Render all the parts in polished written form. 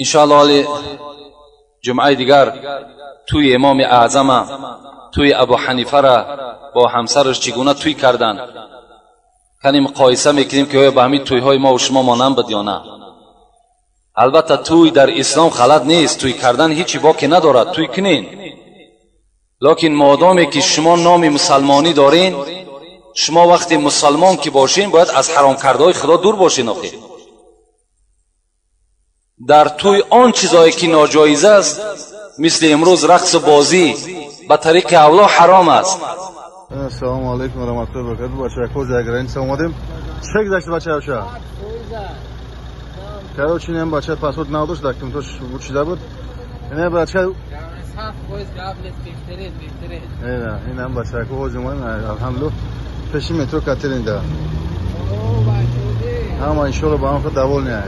Иншоаллоҳ ҷумъаи дигар тӯи имоми аъзама, тӯи Абу Ҳанифара бо ҳамсараш чӣ гуна тӯй карданд, кани муқоиса мекунем ки оё ба ҳамин тӯйҳои мо ва шумо монанд буд ё на. Албатта тӯй дар ислом ғалат нест, тӯй кардан ҳечи боке надорад, тӯй кунен. Лекин модоме ки шумо номи мусалмонӣ дорен, шумо вақте мусалмон ки бошен, бояд аз ҳаромкардаҳои Худо дур бошен. Охир дар тӯй он чизое ки ноҷоиз аст, мисли имрӯз рақсу бозӣ ба тариқи авло ҳаром аст. Ассалому алайкум ва раҳматуллоҳи ва баракатуҳ. Бачаҳо, за граница омадем. Чӣ гузашт бачаҳо? Короче, инам бача паспорт надошт, документош чида буд. Ина бача инам бачаҳо ҳозир омадем, алҳамдулиллоҳ, пеши метро Катеринда. Ҳама иншоаллоҳ ба ҳам худ довольны.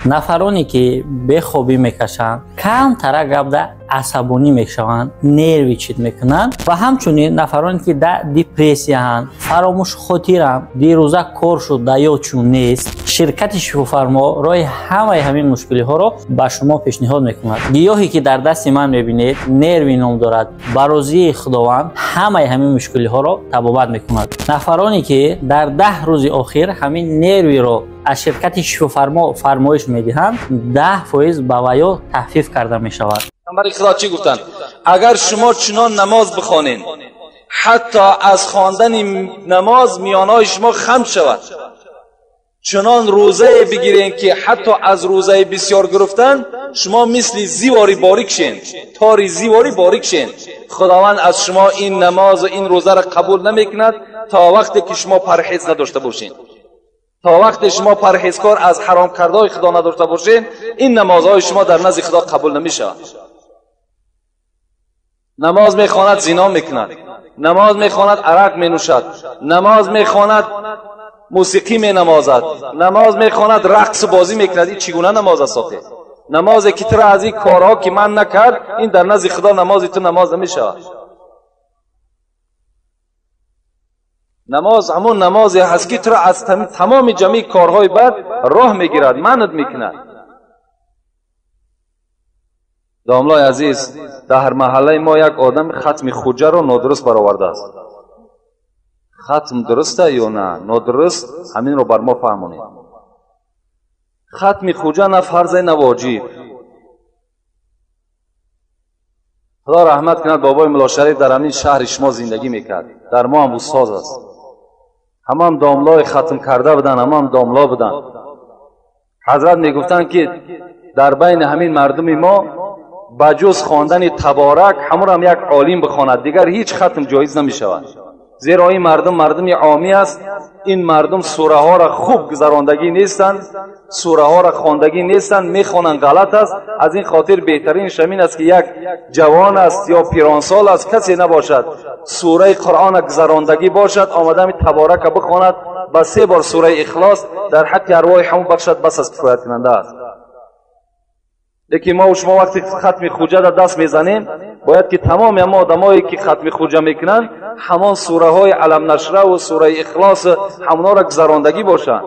Нафароне ки бехобӣ мекашанд, камтара гапда асабонӣ мешаванд, нервничать мекунанд ва ҳамчунин нафароне ки дар депрессияҳанд, фаромӯшхотиранд, дирӯза кор шуд, да ёдшон нест, ширкати Шифофармо роҳи ҳамаи ҳамин мушкилиҳоро ба шумо пешниҳод мекунад. Гиёҳе ки дар дасти ман мебинед, Нерви ном дорад. Ба розии Худованд ҳамаи ҳамин мушкилиҳоро табобат мекунад. Нафароне ки дар 10 рӯзи охир ҳамин Нервиро аз ширкати Шифофармо фармоиш медиҳанд, 10% ба ваё тахфиф карда мешавад. Паёмбари Худо чӣ гуфтанд? Агар шумо чунон намоз бихонед, ҳатто аз хондани намоз миёнаҳои шумо хам шавад, чунон рӯзае бигиред ки ҳатто аз рӯзаи бисёр гирифтан шумо мисли зивори борик шен, тори зивори борик шен, Худованд аз шумо ин намозу ин рӯзаро қабул намекунад то вақте ки шумо парҳез надошта бошед. То вақте шумо парҳезкор аз ҳаромкардаҳои Худо надошта бошед, ин намозҳои шумо дар назди Худо қабул намешавад. Намоз мехонад, зино мекунад, намоз мехонад, арақ менӯшад, намоз мехонад, мусиқӣ менамозад, намоз мехонад, рақсу бозӣ мекунад. Ин чӣ гуна намоз аст? Охир намозе ки туро аз ин корҳо ки ман накард, ин дар назди Худо намози ту намоз намешавад. Намоз ҳамон намозе ҳаст ки туро аз тамоми ҷамъи корҳои бад роҳ мегирад, манъ мекунад. Домлои азиз, дар маҳаллаи мо як одам хатми хуҷаро нодуруст баровардааст. Хатм дуруста ё на нодуруст, ҳаминро бар мо фаҳмонед. Хатми хуҷа на фарзе, на воҷиб. Худо раҳмат кунад бобои Муллошариф дар ҳамин шаҳри шумо зиндагӣ мекард, дар мо ҳам устоз аст. Ҳамам домлои хатм карда буданд, ҳамам домло буданд. Ҳазрат мегуфтанд ки дар байни ҳамин мардуми мо ба ҷуз хондани Таборак ҳамонам як олим бихонад, дигар ҳеҷ хатм ҷоиз намешавад. Зеро ин мардум мардуми омӣ аст, ин мардум сураҳоро хуб гузарондагӣ нестанд, сураҳоро хондагӣ нестанд, мехонанд ғалат аст. Аз ин хотир беҳтаринаш ҳамин аст ки як ҷавон аст ё пиронсол аст, касе набошад, сураи Қуръонро гузарондагӣ бошад, омада ҳамин Таборака бихонад, ба 3 бор сураи Ихлос дар ҳаққи арвоҳи ҳамон бахшад, бас аст, кифояткунанда аст. Лекин мо шумо вақте хатми хуҷа дар даст мезанем, бояд ки тамоми ҳама одамое ки хатми хуҷа мекунанд, ҳамон сураҳои Алам Нашра ва сураи Ихлос ҳамонҳоро гузарондагӣ бошанд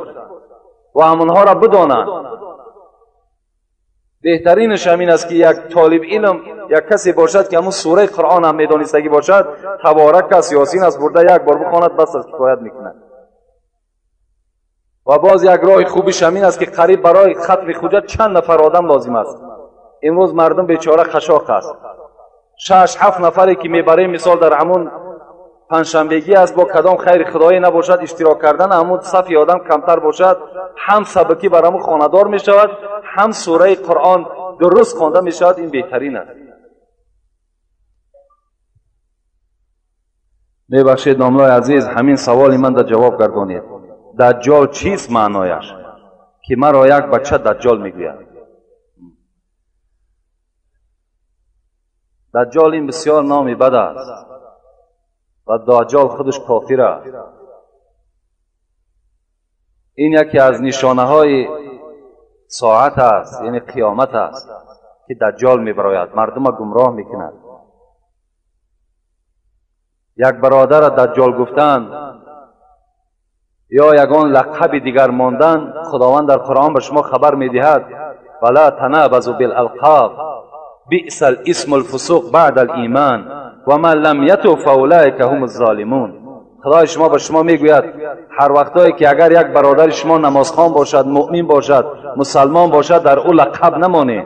ва ҳамонҳоро бидонанд. Беҳтаринаш ҳамин аст ки як толиб илм, як касе бошад ки ҳамон сураи Қуръон ҳам медонистагӣ бошад, Таборак аст, Ёсин аст, бурда як бор бихонад, бас аст, кифоят мекунад. Ва боз як роҳи хубиш ҳамин аст ки қариб барои хатми хуҷа чанд нафар одам лозим аст. Имрӯз мардум бечора қашоқ аст. 6-7 нафаре ки мебарем, мисол дар ҳамон панҷшанбегӣ аст, бо кадом хайри худоӣ набошад иштирок кардан, ҳамон сафи одам камтар бошад, ҳам сабукӣ бар ҳамон хонадор мешавад, ҳам сураи Қуръон дуруст хонда мешавад. Ин беҳтарин аст. Мебахшед домлои азиз, ҳамин саволи ман дар ҷавоб гардонед. Даҷҷол чист маънояш? Ки маро як бача даҷҷол мегӯяд. Даҷҷол ин бисёр номи бад аст ва даҷҷол худаш кофир аст. Ин яке аз нишонаҳои соат аст, яъне қиёмат аст ки даҷҷол мебарояд, мардумро гумроҳ мекунад. Як бародарро даҷҷол гуфтанд, ё ягон лақаби дигар мондан, Худованд дар Қуръон ба шумо хабар медиҳад: вала танабазу билалқоб би'са الاسم الفسوق بعد الایمان و من لم یتب فاولئک هم الظالمون. خدای شما به شما میگوید هر وقتایی که اگر یک برادر شما نمازخوان باشد، مؤمن باشد، مسلمان باشد، در او لقب نمانید،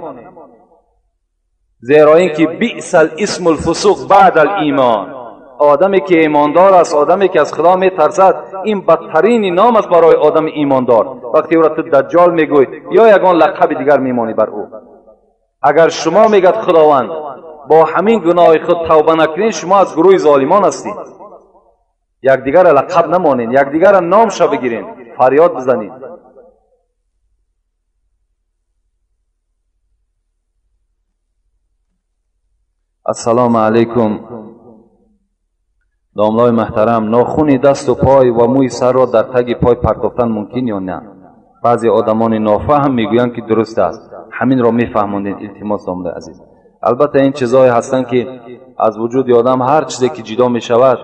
زیرا اینکه بئس الاسم الفسوق بعد الایمان. آدمی که ایماندار است، آدمی که از خدا میترسد، این بدترین نام است برای آدم ایماندار. وقتی او را تو دجال میگوی یا یگان لقب دیگر میمانی بر او. اگر شما میگد خداوند با همین گناه خود توبه نکنید، شما از گروه ظالمان هستید. یکدیگر را لقب نمانید، یکدیگر را نامش بگیرین، فریاد بزنید. السلام علیکم داملای محترم، ناخون دست و پای و موی سر را در تگ پای پرتافتن ممکن یا نه؟ بعضی آدمان نافهم میگویند که درست است. همین را میفهموندین، التماس داملای عزیز. البته این چیزهایی هستند که از وجود آدم هر چیزی که جدا میشود،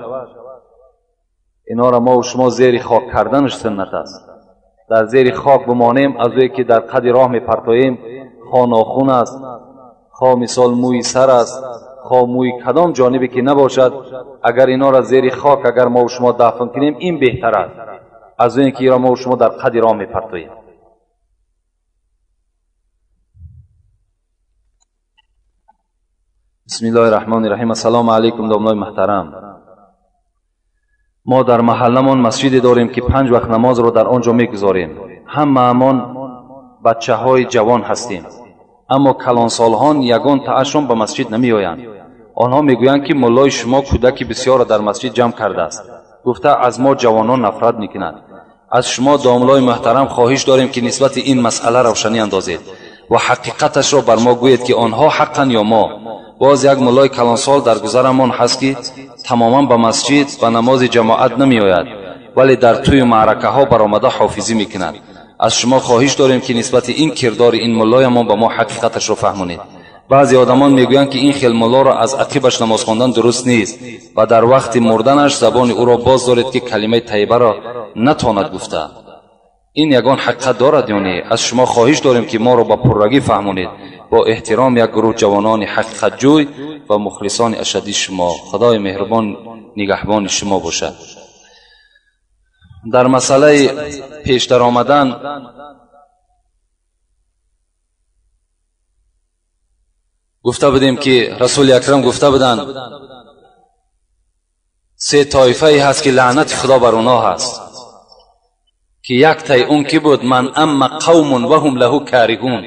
اینا را ما و شما زیر خاک کردنش سنت است. در زیر خاک بمانیم، از اوی که در قد راه میپرتاییم، خواه ناخون است، خواه مثال موی سر است، خواه موی کدام جانبی که نباشد، اگر اینا را زیر خاک اگر ما و شما دفن کنیم این بهتر است از اینکه اینا ما و شما در قد راه میپرتاییم. بسم الله الرحمن الرحیم. السلام علیکم داملای محترم. ما در محلمان مسجدی داریم که 5 وقت نماز را در آنجا میگذاریم. همه‌مان بچه های جوان هستیم، اما کلانسالهان یگان تاشون به مسجد نمیآیند. آنها میگویند که ملای شما کودکی بسیار را در مسجد جمع کرده است، گفته از ما جوانان نفرت میکند. از شما داملای محترم خواهش داریم که نسبت این مسئله روشنی اندازید و حقیقتش را بر ما گویید که آنها حقا یا ما. باز یک ملای کلانسال در گذرمان هست که تماما به مسجد و نماز جماعت نمی آید، ولی در توی معرکه ها برآمده حافظی میکند. از شما خواهش داریم که نسبت این کردار این ملای ما به ما حقیقتش را فهمونید. بعضی آدمان میگویند که این خیل ملا را از عقیبش نماز خواندن درست نیست و در وقت مردنش زبان او را باز دارید که کلمه طیبه را نتواند گفته. این یگان حقیقت دارد یا نه؟ از شما خواهش داریم که ما را با پررگی فهمونید. با احترام یک گروه جوانان حقیقت جوی و مخلصان اشدی شما. خدای مهربان نگهبان شما باشد. در مسئله پیش در آمدن گفته بودیم که رسول اکرم گفته بودند 3 طایفه هست که لعنت خدا بر اونا هست، که یک تای اون کی بود؟ من اما قوم و هم له کارهون.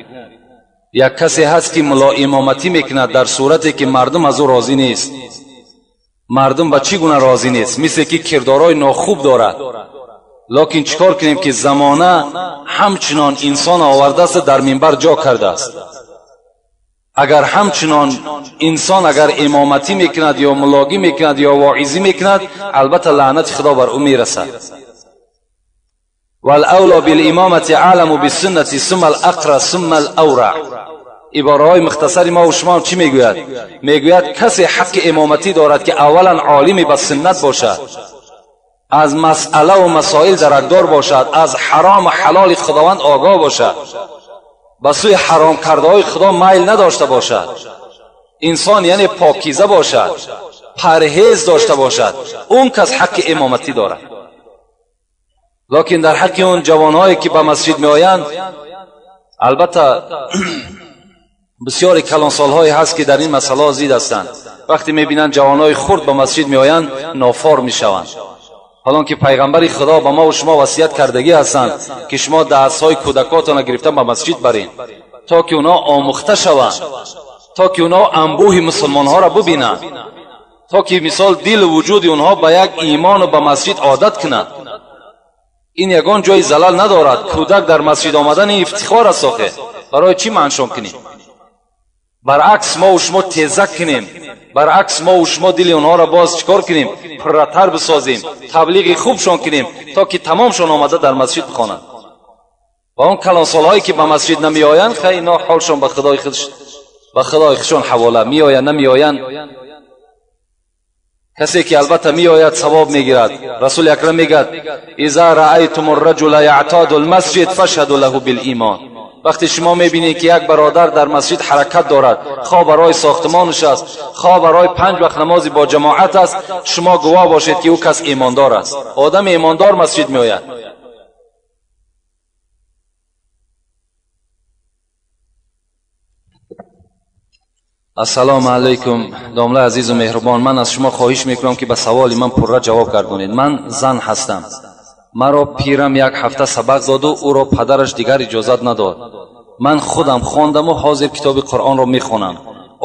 یک کسی هست که ملا امامتی میکند در صورتی که مردم از او راضی نیست. مردم به چی گونه راضی نیست؟ مثل که کردارای ناخوب دارد. لکن چیکار کنیم که زمانه همچنان انسان آورده است در منبر جا کرده است. اگر همچنان انسان اگر امامتی میکند یا ملاگی میکند یا واعظی میکند، البته لعنت خدا بر او میرسد. والاولا بالامامت عالم بالسنة ثم الاقرا ثم الاورع. عباره های مختصری ما و شما چی میگوید؟ میگوید کسی حق امامتی دارد که اولا عالمی به سنت باشد، از مسئله و مسائل درکدار باشد، از حرام و حلال خداوند آگاه باشد، به سوی حرام کرده های خدا میل نداشته باشد، انسان یعنی پاکیزه باشد، پرهیز داشته باشد، اون کس حق امامتی دارد. لکن در حق اون جوانهایی که به مسجد می آیند، البته بسیاری کلانسالهایی هست که در این مسئله زید هستند. وقتی میبینند جوانهای خرد به مسجد می آیند نافار میشوند. حالان که پیغمبر خدا به ما و شما وصیت کردگی هستند که شما دستهای کودکاتان را گرفتن به مسجد برین تا که اونا آموخته شوند، تا که اونا انبوه مسلمانها را ببینند، تا که مثال دل و وجود اونها به یک ایمان و به مسجد عادت کنند. این یگان جای زلل ندارد. کودک در مسجد آمدن افتخار است. آخه برای چی منشان کنیم؟ برعکس ما و شما تیزک کنیم، برعکس ما و شما دل اونها را باز چکار کنیم؟ پرتر بسازیم، تبلیغ خوبشان کنیم تا که تمامشان آمده در مسجد بخوانند. و اون کلانسالهایی که به مسجد نمی آیند، خیلی اینا حالشان به خدای خودش، به خدای خودشان حواله، می آیند نمی آیند. Касе ки албатта меояд савоб мегирад. Расули акрам мегӯяд: иза раайтум арраҷула яътоду алмасҷид фашҳаду лаҳу билимон. Вақте шумо мебинед ки як бародар дар масҷид ҳаракат дорад, хоҳ барои сохтмонаш аст, хоҳ барои 5 вақт намози бо ҷамоат аст, шумо гувоҳ бошед ки ӯ кас имондор аст. Одами имондор масҷид меояд. Ассалому алайкум, домла азизу меҳрубон. Ман аз шумо хоҳиш мекунам ки ба саволи ман пурра ҷавоб гардонед. Ман зан ҳастам. Маро пирам як ҳафта сабақ доду ӯро падараш дигар иҷозат надод. Ман худам хондаму ҳозир китоби Қуръонро мехонам.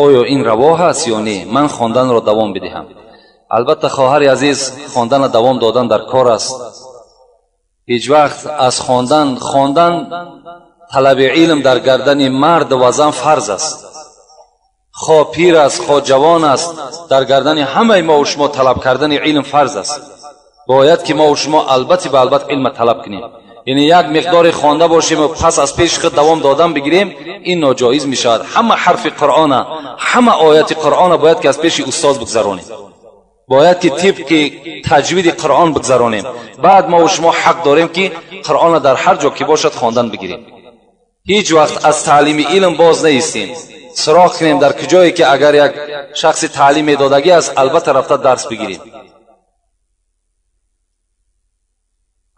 Оё ин раво ҳаст ё не? Ман хонданро давом бидиҳам? Албатта, хоҳари азиз, хонданро давом додан дар кор аст. Ҳеҷ вақт аз хондан талаби илм дар гардани мард ва зан фарз аст. Хоҳ пир аст, хоҳ ҷавон аст, дар гардани ҳамаи мо шумо талаб кардани илм фарз аст. Бояд ки мо шумо албатта ба албат илм талаб кунем. Яъне як миқдори хонда бошем ва пас аз пеши худ давом додан бигирем, ин ноҷоиз мешавад. Ҳама ҳарфи Қуръона, ҳама ояти Қуръона бояд ки аз пеши устоз бигзаронем. Бояд ки тибқи таҷвиди Қуръон бигзаронем. Баъд мо шумо ҳақ дорем ки Қуръона дар ҳар ҷо ки бошад хондан бигирем. Ҳеҷ вақт аз таълими илм боз наистем. Суроғ кунем дар куҷое ки агар як шахси таълим медодагӣ аст, албатта рафта дарс бигирем.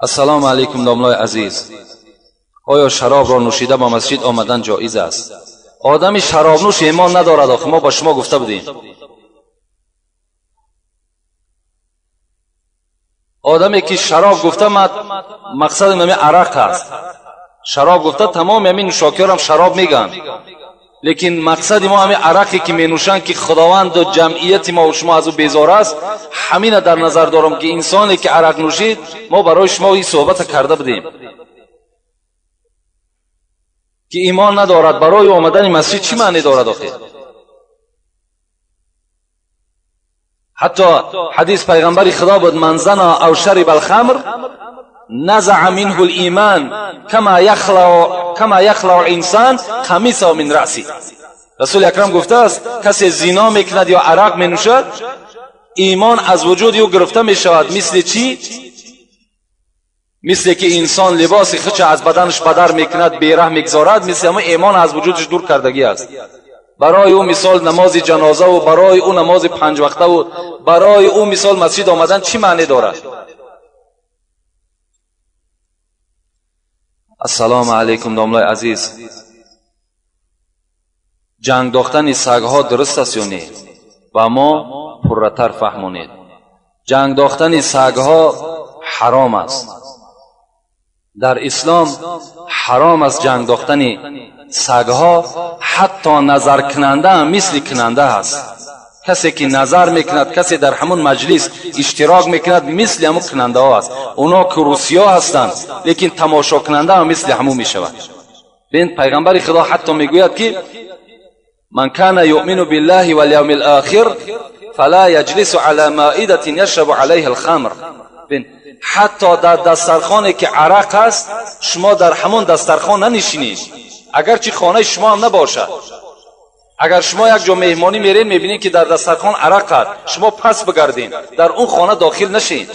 Ассалому алайкум, домлои азиз. Оё шаробро нӯшида ба масҷид омадан ҷоиз аст? Одами шаробнӯш имон надорад. Охи мо ба шумо гуфта будем. Одаме ки шароб гуфта, мақсади ҳамин арақ аст. Шароб гуфта тамоми ҳамин нӯшокиёрам шароб мегӯянд. Лекин мақсади мо ҳамин арақе ки менӯшанд, ки худованду ҷамъияти мо шумо аз ӯ безор аст, ҳамина дар назар дорам ки инсоне ки арақ нӯшид, мо барои шумо ин суҳбата карда будем ки имон надорад. Барои омадани масҷид чӣ маъне дорад охир? Ҳатто ҳадис пайғамбари худо буд: ман зана ав шариба алхамр نزع منه الإيمان كما يخلع الإنسان قميصه من رأسه. رسول اکرم گفته است کسی زنا میکند یا عرق مینوشد، ایمان از وجود او گرفته میشود. مثل چی؟ مثل که انسان لباس خودش از بدنش بدر میکند، بیره میگذارد، مثل همون ایمان از وجودش دور کردگی است. برای او مثال نماز جنازه و برای او نماز 5 وقته و برای او مثال مسجد آمدن چی معنی دارد؟ السلام علیکم داملای عزیز. جنگ داختن سگ‌ها درست است یا نه؟ و ما پرتر فهمونید. جنگ داختن سگ‌ها حرام است. در اسلام حرام است جنگ داختن سگ‌ها. حتی نظر کننده هم مثل کننده است. کسی که نظر میکند، کسی در همون مجلس اشتراک میکند، مثل همون کننده ها است. اونا که روسیا هستند، لیکن تماشا کننده هم مثل همون میشود. بین پیغمبر خدا حتی میگوید که من کان یؤمن بالله والیوم الاخر فلا یجلس علی مائده یشرب علیها الخمر. بین حتی در دسترخوانی که عرق است، شما در همون دسترخوان ننشینید، اگرچه خانه شما هم نباشد. اگر شما یک جا مهمانی میرین، میبینید که در دسترخوان عرق است، شما پس بگردین، در اون خانه داخل نشین،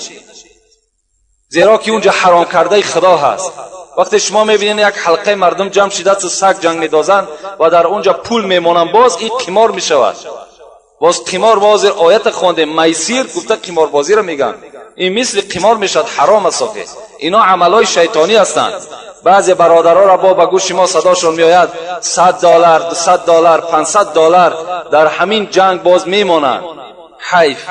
زیرا که اونجا حرام کرده خدا هست. وقتی شما میبینین یک حلقه مردم جمع شده سگ جنگ میدازند و در اونجا پول میمانند، باز این قمار میشود. باز قمار، باز آیت خوانده میسیر گفته قمار بازی رو میگن، این مثل قمار میشد، حرام است. اینا عملای شیطانی هستند. بعضی برادرها را با به گوش ما صداشون میآید $100، $200، $500 در همین جنگ باز میمانند. حیف،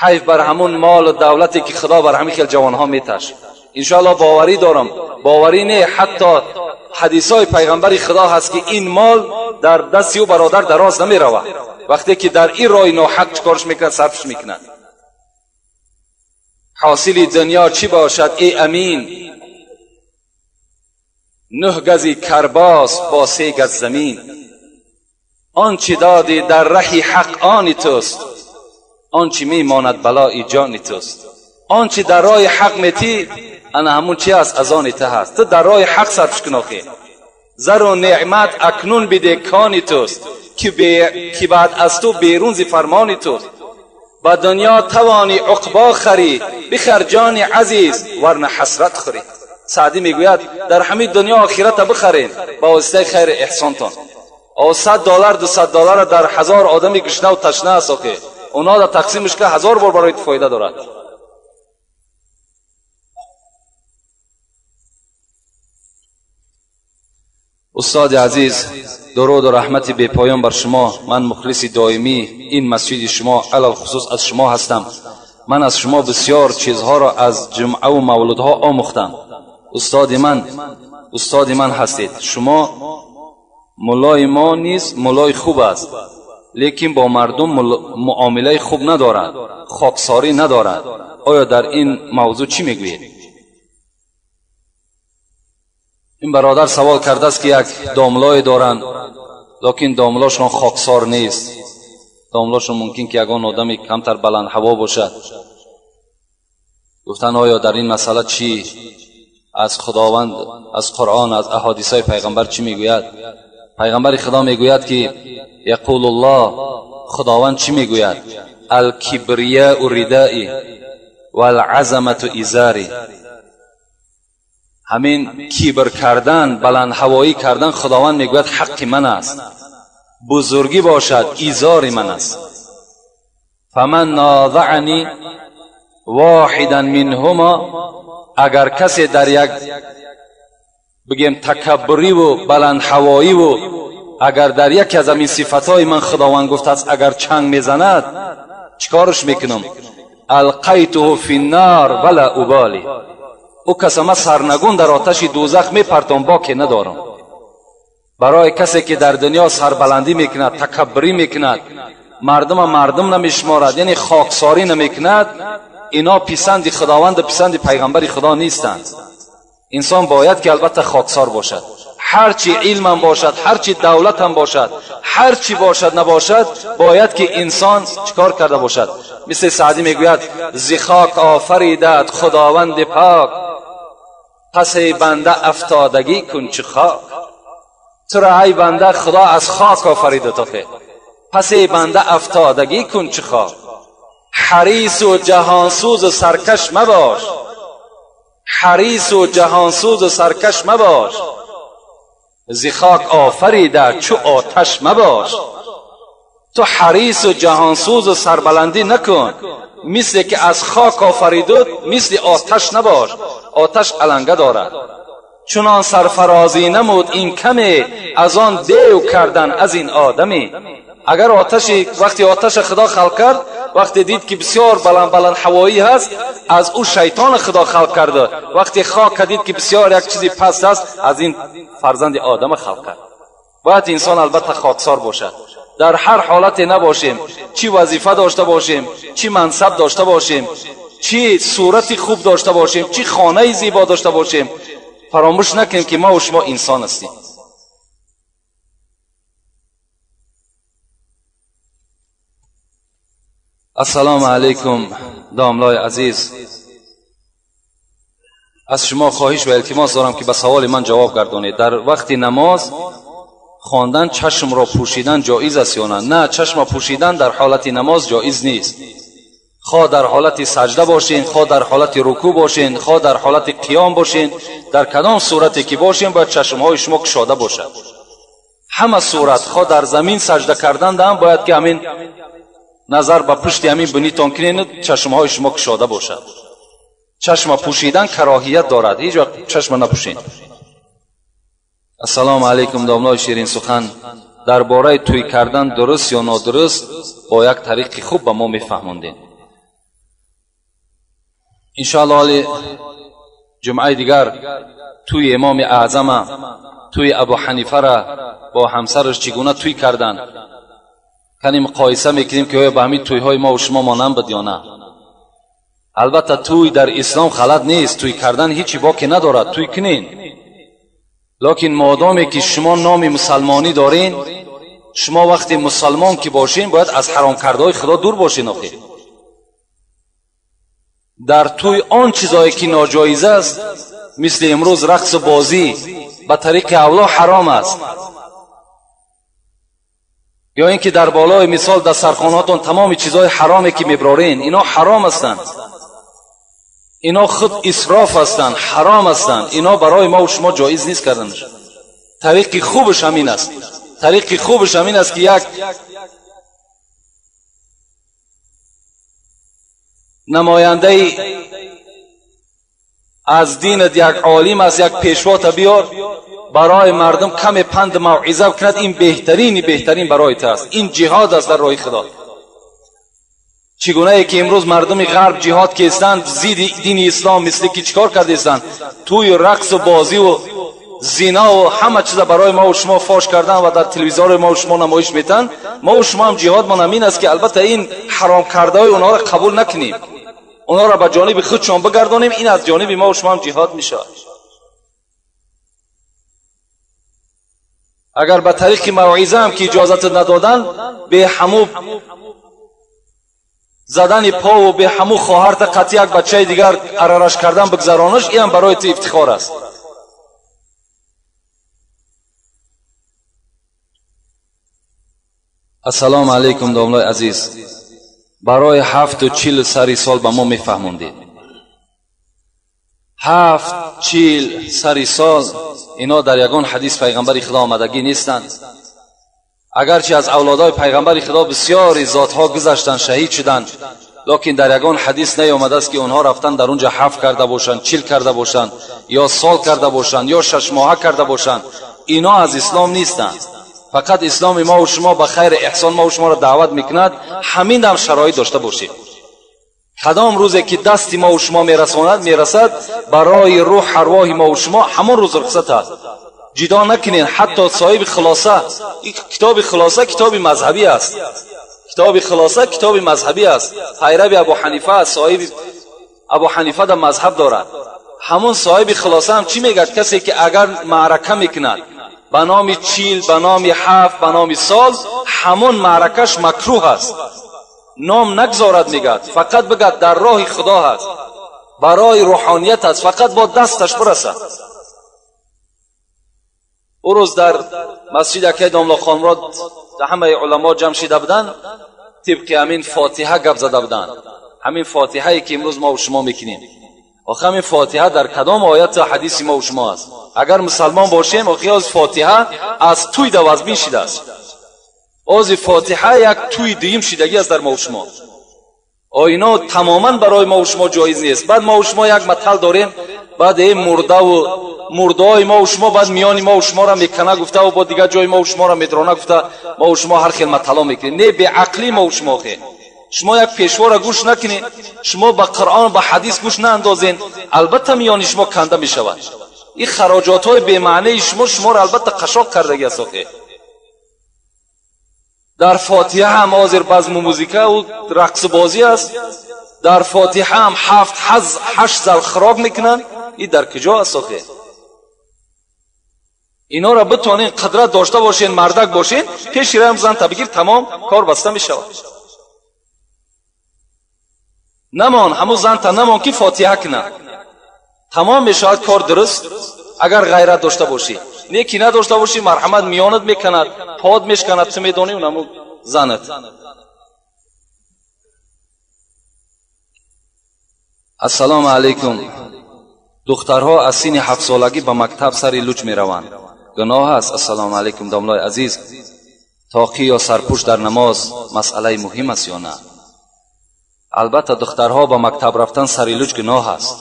حیف بر همون مال و دولتی که خدا بر همین خیل جوانها میتش. انشاءالله باوری دارم، باوری نه، حتی حدیثای پیغمبر خدا هست که این مال در دست او برادر دراز نمیرود. وقتی که در این راه ناحق چکارش میکنه، صرفش میکنه. حاصل دنیا چی باشد ای امین؟ 9 گزی کرباس با 3 گز زمین. آنچه دادی در ره حق آن توست، آنچه میماند بلای جان توست. آنچه در راه حق میتی، انا همون چی است؟ از آن ته هست. تو در راه حق صرفش کن آخه. زر و نعمت اکنون بده کانی توست، که بعد از تو بیرون زی فرمانی توست. Ба дунё тавонӣ уқбо харӣ, бихар ҷони азиз, варна ҳасрат хӯрӣ. Саъдӣ мегӯяд дар ҳамин дунё охирата бихарем ба воситаи хайри эҳсонтон. О $100 $200 дар 1000 одами гушнаву ташна аст, охе онҳо дар тақсимаш ка 1000 бор барои ту фоида дорад. Устоди азиз, дуруду раҳмати бепоён бар шумо. Ман мухлиси доимии ин масҷиди шумо, алалхусус аз шумо ҳастам. Ман аз шумо бисёр чизҳоро аз ҷумъаву мавлудҳо омӯхтам. Устоди ман ҳастед. Шумо муллои мо низ муллои хуб аст, лекин бо мардум муомилаи хуб надорад, хоксорӣ надорад. Оё дар ин мавзӯъ чӣ мегӯед? Ин бародар савол кардааст, ки як домлое доранд, лекин домлошон хоксор нест. Домлошон мумкин ки ягон одами камтар баландҳаво бошад. Гуфтанд оё дар ин масъала чӣ аз Худованд, аз Қуръон, аз аҳодисҳои пайғамбар чӣ мегӯяд? Пайғамбари Худо мегӯяд ки яқулуллоҳ, Худованд чӣ мегӯяд? Алкибрияу ридаи валазамату изари. Ҳамин кибр кардан, баландҳавоӣ кардан, Худованд мегӯяд ҳаққи ман аст, бузургӣ бошад изори ман аст. Фаман нозаъани воҳидан минҳума, агар касе дар як бигем такаббуриву баландҳавоиву агар дар яке аз ҳамин сифатҳои ман Худованд гуфтааст агар чанг мезанад, чӣ корш мекунам? Алқайтуҳу финнар вала убали. Ӯ каса ма сарнагун дар оташи дӯзах мепартом, боке надорам. Барои касе ки дар дунё сарбаландӣ мекунад, такаббурӣ мекунад, мардума мардум намешуморад, яъне хоксорӣ намекунад, ино писанди Худованду писанди пайғамбари Худо нестанд. Инсон бояд ки албатта хоксор бошад. Ҳарчи илмам бошад, ҳарчи давлатам бошад, ҳарчи бошад набошад, бояд ки инсон чикор карда бошад. Мисли Саъдӣ мегӯяд зи хок офаридат Худованди пок, пас эй банда афтодагӣ кун чу хок. Туро ай банда Худо аз хок офарида тохе, пас эй банда афтодагӣ кун чу хок. Ҳарису ҷаҳонсӯзу саркаш мабош, ҳарису ҷаҳонсӯзу саркаш мабош, зи хок офарида чу оташ мабош. Ту ҳарису ҷаҳонсӯзу сарбаландӣ накун, мисле ки аз хок офаридуд мисли оташ набош. Оташ аланга дорад. Чунон сарфарозӣ намуд ин каме, аз он дев кардан аз ин одаме. Агар оташи вақти оташа Худо халқ кард, вақте дид ки бисёр баланд баланд ҳавоӣ ҳаст, аз ӯ шайтона Худо халқ карда. Вақте хока дид ки бисёр як чизи паст аст, аз ин фарзанди одама халқ кард. Бояд инсон албатта хоксор бошад. Дар ҳар ҳолате набошем, чӣ вазифа дошта бошем, чӣ мансаб дошта бошем, чӣ сурати хуб дошта бошем, чӣ хонаи зебо дошта бошем, фаромӯш накунем ки ма ва шумо инсон ҳастем. Ассалому алайкум домлои азиз. Аз шумо хоҳиш ва илтимос дорам ки ба саволи ман ҷавоб гардонед. Дар вақти намоз хондан чашмро пӯшидан ҷоиз аст ё на? На, чашмро пӯшидан дар ҳолати намоз ҷоиз нест. Хоҳ дар ҳолати саҷда бошен, хоҳ дар ҳолати рукӯъ бошен, хоҳ дар ҳолати қиём бошен, дар кадом сурате ки бошен бояд чашмҳои шумо кушода бошад. Ҳама сурат, хоҳ дар замин саҷда кардан даам бояд ки ҳамин назар ба пушти ҳамин бинитон кунед, чашмҳои шумо кушода бошад. Чашма пӯшидан кароҳият дорад, ҳеҷ вақт чашма напӯшед. Ассалому алайкум домлои ширин сухан. Дар бораи тӯй кардан дуруст ё нодуруст бо як тариқи хуб ба мо мефаҳмондем. Иншоаллоҳ ҳоли ҷумъаи дигар тӯи имоми аъзама, тӯи Абу Ҳанифара бо ҳамсараш чӣ гуна тӯй карданд, кани муқоиса мекунем ки оё ба ҳамин тӯйҳои мо ва шумо монанд буд ё на. Албатта тӯй дар ислом халат нест, тӯй кардан ҳечи боке надорад, тӯй кунен. Лекин модоме ки шумо номи мусалмонӣ дорен, шумо вақте мусалмон ки бошен, бояд аз ҳаромкардаҳои Худо дур бошен. Охир дар тӯй он чизое ки ноҷоиз аст, мисли имрӯз рақсу бозӣ ба тариқи авло ҳаром аст. Ё инки дар болои мисол дар сархонаҳотон тамоми чизҳои ҳароме ки меброрен, ино ҳаром ҳастанд, ино худ исроф ҳастанд, ҳаром ҳастанд, ино барои мо ва шумо ҷоиз нест карданаш. Тариқи хубаш ҳамин аст, тариқи хубаш ҳамин аст ки як намояндаи аз динат, як олим аст, як пешвота биёр, барои мардум каме панд мавъиза кунад. Ин беҳтарини беҳтарин барои ту аст. Ин ҷиҳод аст дар роҳи Худо. Чигунае ки имрӯз мардуми ғарб ҷиҳод кестанд зидди дини ислом, мисли ки чикор кардестанд, тӯи рақсу бозиву зинову ҳама чиза барои мо ва шумо фош кардан ва дар телевизори мо ва шумо намоиш метанд. Мо ва шумо ҳам ҷиҳодмон ҳамин аст ки албатта ин ҳаром кардаҳои онҳоро қабул накунем, онҳоро ба ҷониби худшон бигардонем. Ин аз ҷониби мо ва шумо ҳам ҷиҳод мешавад. Агар ба тариқи мавъиза ҳам ки иҷозат надоданд, бе ҳаму задани пову бе ҳаму хоҳарта қатъи як бачаи дигар арараш кардан бигзаронаш, ин ҳам барои ту ифтихор аст. Ассалому алайкум домлои азиз. Барои 7 40 сари сол ба мо мефаҳмондед. 7 40 сари сол ино дар ягон ҳадис пайғамбари Худо омадагӣ нестанд. Агарчи аз авлодҳои пайғамбари Худо бисёри зотҳо гузаштанд, шаҳид шуданд, лекин дар ягон ҳадис наёмадааст ки онҳо рафтан дар унҷа 7 карда бошанд, 40 карда бошанд, ё сол карда бошанд, ё 6 моҳа карда бошанд. Ино аз ислом нестанд. Фақат исломи мо ва шумо ба хайр эҳсон мо ва шуморо даъват мекунад. Ҳамин ҳам шароит дошта бошед. Кадом рӯзе ки дасти мо ва шумо мерасад, барои рӯҳ арвоҳи мо ва шумо ҳамон рӯз рухсат аст. Ҷидо накунед. Ҳатто соҳиби хулоса, ин китоби хулоса китоби мазҳабӣ аст, китоби хулоса китоби мазҳабӣ аст, пайрави Абу Ҳанифа аст, соҳиби Абу Ҳанифа дар мазҳаб дорад. Ҳамон соҳиби хулоса ҳам чӣ мегӯяд? Касе ки агар маърака мекунад ба номи 40, ба номи 7, ба номи сол, ҳамон маъракаш макрӯҳ аст. Ном нагзорад, мегӯяд, фақат бигӯяд дар роҳи Худо ҳаст, барои рӯҳоният аст, фақат бо дасташ бирасад. Ӯ рӯз дар масҷид акай домло Хонмурод ҳамаи уламо ҷамъ шида буданд, тибқи ҳамин фотиҳа гап зада буданд. Ҳамин фотиҳае ки имрӯз мо шумо мекунем. Охи ҳамин фотиҳа дар кадом ояту ҳадиси мо шумо аст? Агар мусалмон бошем, охи оз фотиҳа аз тӯй давазбин шидааст. Ози фотиҳа як тӯи дуюм шидагӣ аст дар мо шумо. Оино тамоман барои мо шумо ҷоиз нест. Баъд мо шумо як матал дорем, баъд э мурдаву мурдаҳои мо шумо баъд миёни мо шуморо мекана гуфта, бо дигар ҷои мо шуморо медрона гуфта, мо шумо ҳар хел матало мекунем. Не, беақлӣ мо шумо. Охе шумо як пешворо гӯш накунед, шумо ба Қуръон ба ҳадис гӯш наандозен, албатта миёни шумо канда мешавад. Ин хароҷотҳои бемаънии шумо шуморо албатта қашоқ кардагӣ аст. Охе дар фотиҳа ҳам ҳозир базму музикаву рақсу бозӣ аст. Дар фотиҳа ҳам 7 8 зал хӯрок мекунанд. Ин дар куҷо аст? Охе инора битонен қудрат дошта бошен, мардак бошен, пеши раям занта бигир, тамом кор баста мешавад. Намон ҳамун занта намон ки фотиҳа кунад, тамом мешавад кор дуруст. Агар ғайрат дошта бошӣ, не ки надошта бошӣ, марҳамат, миёнат меканад, под мешканад, ту медонӣ ҳамун занат. Ассалому алайкум. Духтарҳо аз синни 7 солагӣ ба мактаб сари луч мераванд, гуноҳ аст? Ассалому алайкум домлои азиз. Тоқӣ ё сарпӯш дар намоз масъалаи муҳим аст ё на? Албатта духтарҳо ба мактаб рафтан сари луч гуноҳ аст.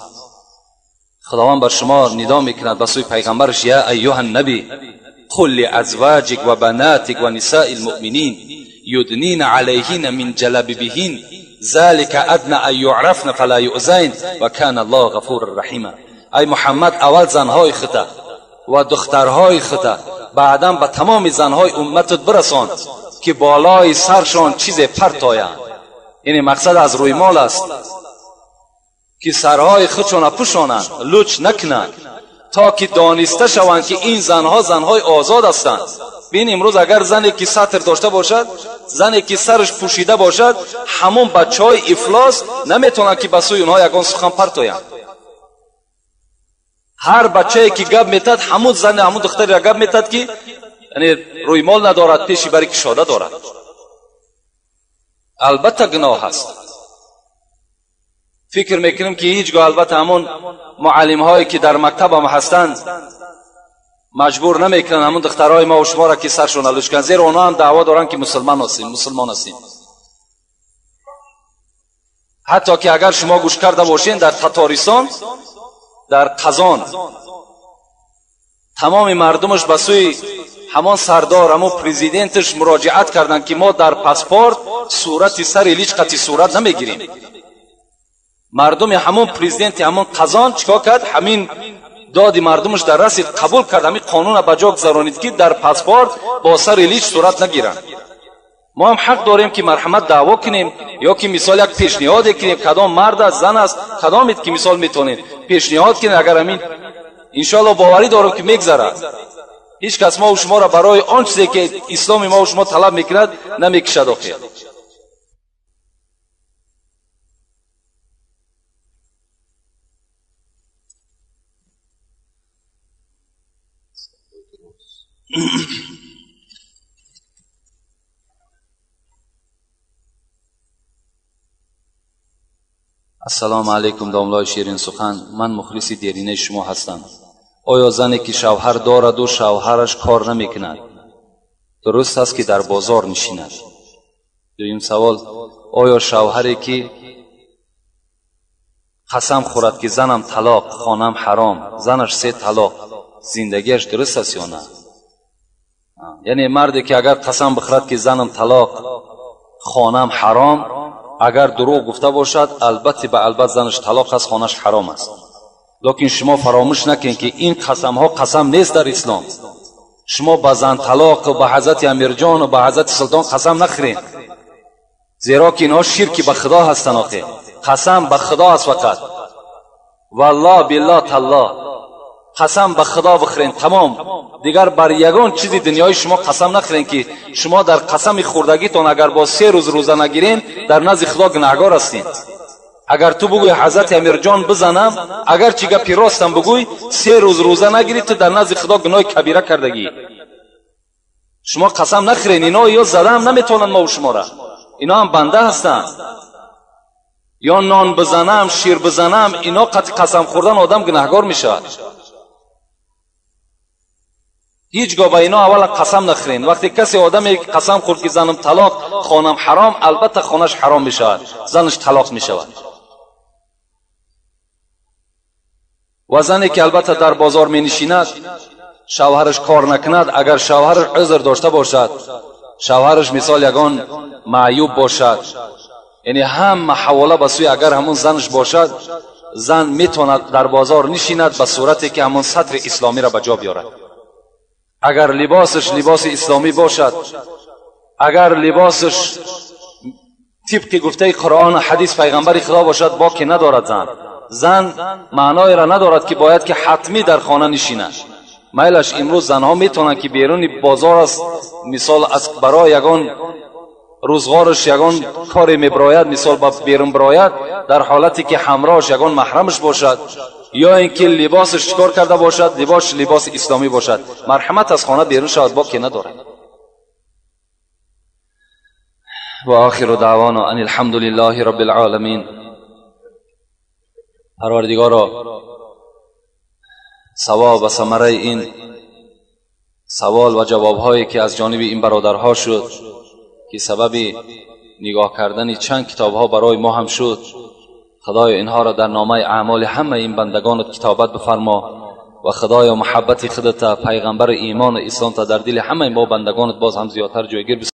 Худованд бар шумо нидо мекунад ба сӯи пайғамбараш: я айюҳа наби қул лиазваҷик ва банатик ва нисаи лмуъминин юднина алайҳина мин ҷалабибиҳин залика адна ан юърафна фала юъзайн ва кана аллоҳу ғафуран раҳима. Ай Муҳаммад, аввал занҳои хута ва духтарҳои хута, баъдан ба тамоми занҳои умматат бирасон ки болои саршон чизе партоянд. Яъне мақсад аз рӯймол аст ки сарҳои худшона пӯшонанд, луч накунанд, то ки дониста шаванд ки ин занҳо занҳои озод ҳастанд. Бин, имрӯз агар зане ки сатр дошта бошад, зане ки сараш пӯшида бошад, ҳамон бачаҳои ифлос наметавонанд ки ба сӯи онҳо ягон сухан партоянд. Ҳар бачае ки гап метад, ҳамун зане, ҳамун духтареро гап метад ки یعنی رویمال ندارد، پیشی بری کشاده دارد. البته گناه هست. فکر میکنم که هیچگاه البته همون معلم هایی که در مکتب هم هستند مجبور نمیکنن همون دخترهای ما و شما را که سرشون لوچ کنن، زیرا اونا هم دعوا دارن که مسلمان هستیم، مسلمان هستیم. حتی که اگر شما گوش کرده باشین در تاتارستان، در قزان، تمام مردمش به سوی همان سردار، همون پرزیدنتش مراجعت کردند که ما در پاسپورت صورت سر لیچ قطعی صورت نمیگیریم. مردم همون پرزیدنت همون قزان چیکار کرد؟ همین داد مردمش در رسید، قبول کرد، همین قانون به جا گذارانید که در پاسپورت با سر لیچ صورت نگیرند. ما هم حق داریم که مرحمت دعوا کنیم یا که مثال یک پیشنهاد کنیم، کدام مرد است، زن است، کدامید که مثال میتونید پیشنهاد کنید. اگر همین انشالله باوری دارم که میگذرد، هیچ کس ما و شما را برای آن چیزی که اسلام ما و شما طلب میکند نمیکشد. آخر السلام علیکم داملای شیرین سخن، من مخلص دیرینه شما هستم. آیا زنی که شوهر دارد و شوهرش کار نمیکند درست است که در بازار نشیند؟ دویم سوال، آیا شوهری که قسم خورد که زنم طلاق، خانم حرام، زنش 3 طلاق، زندگیش درست است یا نه؟ یعنی مردی که اگر قسم بخورد که زنم طلاق، خانم حرام، اگر دروغ گفته باشد البته به البته زنش طلاق است، خانهش حرام است. لیکن شما فراموش نکنید که این قسم ها قسم نیست در اسلام. شما به زن طلاق و به حضرت امیرجان و به حضرت سلطان قسم نخورید، زیرا که اینها شرکی به خدا هستند. آخه قسم به خدا است فقط، والله بالله تالله قسم به خدا بخورین تمام. دیگر بر یگان چیزی دنیای شما قسم نخورین که شما در قسم خوردگیتون اگر با 3 روز روزه نگیرین در نزد خدا گناهگار هستین. اگر تو بگوی حضرت امیرجان بزنم، اگر چی گپی راستم بگوی، 3 روز روزه نگیری تو در نزد خدا گناه کبیره کردگی. شما قسم نخورین، اینا یا زده هم نمیتونن ما و شما را، اینا هم بنده هستن. یا نان بزنم، شیر بزنم، اینا قسم خوردن آدم گناهگار میشود. هیچگاه به اینا اولا قسم نخورین. وقتی کسی آدمی قسم خورد که زنم طلاق، خانم حرام، البته خانش حرام میشود، زنش طلاق میشود. و زنی که البته در بازار می نشیند، شوهرش کار نکند، اگر شوهرش عذر داشته باشد، شوهرش مثال یگان معیوب باشد، یعنی هم حواله به سوی اگر همون زنش باشد، زن میتواند در بازار نشیند به صورتی که همون سطر اسلامی را به جا بیارد. اگر لباسش لباس اسلامی باشد، اگر لباسش طبق گفته قرآن و حدیث پیغمبر خدا باشد، باکی ندارد. زن معنای را ندارد که باید که حتمی در خانه نشیند. میلش امروز زنها میتونند که بیرون بازار است، مثال از برای یگان روزگارش یگان کاری میبراید، مثال با بیرون براید، در حالتی که همراهش یگان محرمش باشد یا اینکه لباسش چکار کرده باشد، لباس لباس اسلامی باشد، مرحمت از خانه بیرون شود، باکی ندارد. و آخر دعوانا ان الحمد لله رب العالمین. پروردگارا، ثواب و ثمره این سوال و جوابهایی که از جانب این برادرها شد که سبب نگاه کردن چند کتابها برای ما هم شد، خدای اینها را در نامه اعمال همه این بندگانت کتابت بفرما و خدای محبت خودت، پیغمبر ایمان و اسلام تا در دل همه ما بندگانت باز هم زیادتر جایگیر بساز.